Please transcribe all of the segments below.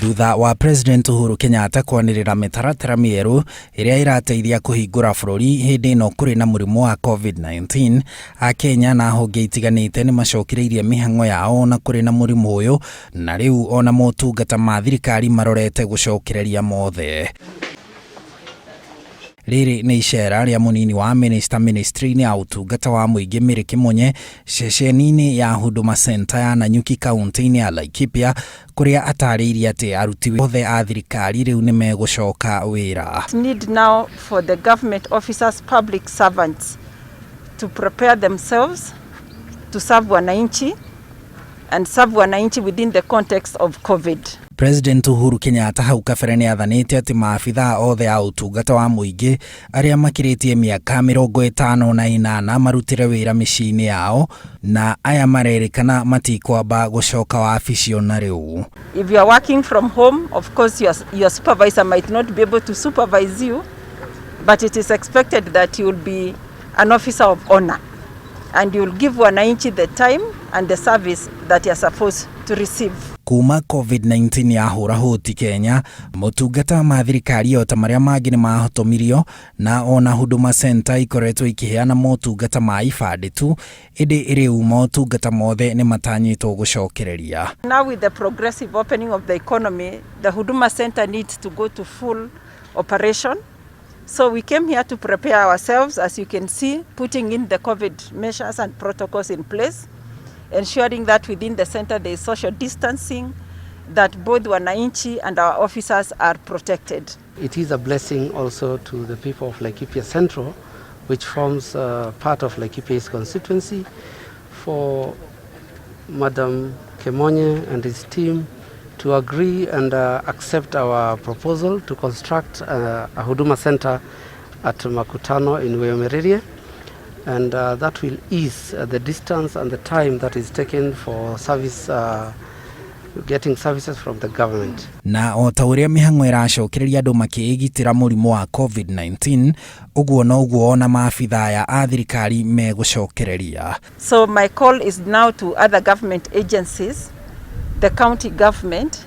Thutha wa President Uhuru Kenyatta kwanĩrĩra mĩtaratara mĩerũ ĩrĩa ĩrateithia kũhingũra bũrũri hĩndĩ ĩno kũrĩ na mũrimũ wa COVID-19, Akenya na honge itiganĩte nĩ macokereirie mĩhang'o yao na kũrĩ na mũrimũ ũyũ na rĩu ona motungata ma thirikari marorete gũcokereria mothe. Rĩrĩ nĩ icera rĩa mũnini wa minista ministry-inĩ ya ũtungata wa mũingĩ Mary Kĩmonye ceceni-inĩ ya Huduma Center ya Nanyuki kaunti-inĩ ya Laikipia kũrĩa atarĩirie atĩ aruti othe a thirikari rĩu nĩ megũcoka wĩra. Need now for the government officers, public servants to prepare themselves to serve wananchi and serve wananchi within the context of COVID. President Uhuru Kenyatta hau kabere nĩ athanĩte atĩ maabithaa othe a ũtungata wa mũingĩ arĩa makĩrĩtie mĩaka 58 marutĩre wĩra mĩciĩ-inĩ yao na aya marerĩkana matikwamba gũcoka wabici ona rĩu. If you are working from home, of course your supervisor might not be able to supervise you, but it is expected that you will be an officer of honor and you will give wananchi the time and the service that you are supposed to receive. Kuma COVID-19 yahũra hũti Kenya, motungata ma thirikari o ta marĩa mangĩ nĩ mahotomirio na ona Huduma Center ikoretwo ikĩheana motungata ma ibandĩ tu, ĩndĩ rĩu motungata mothe nĩ matanyĩtwo gũcokereria. Now with the progressive opening of the economy, the Huduma Center needs to go to full operation. So we came here to prepare ourselves, as you can see, putting in the COVID measures and protocols in place, ensuring that within the center there is social distancing, that both wananchi and our officers are protected. It is a blessing also to the people of Laikipia Central, which forms part of Laikipia's constituency, for Madam Kimonye and his team to agree and accept our proposal to construct a Huduma Center at Makutano in Wemererie, and that will ease the distance and the time that is taken for service, getting services from the government. Na o ta ũrĩa mĩhang'o ĩracokereria andũ makĩĩgitĩra mũrimũ wa COVID-19, ũguo noguo ona maabithaa aya a thirikari megũcokereria. So my call is now to other government agencies, the county government,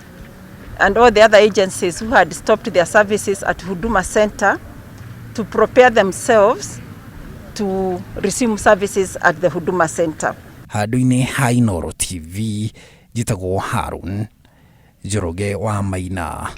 and all the other agencies who had stopped their services at Huduma Center to prepare themselves to resume services at the Huduma Center. Handũ-inĩ ha Inooro TV, njĩtagwo Harun Njoroge wa Maina.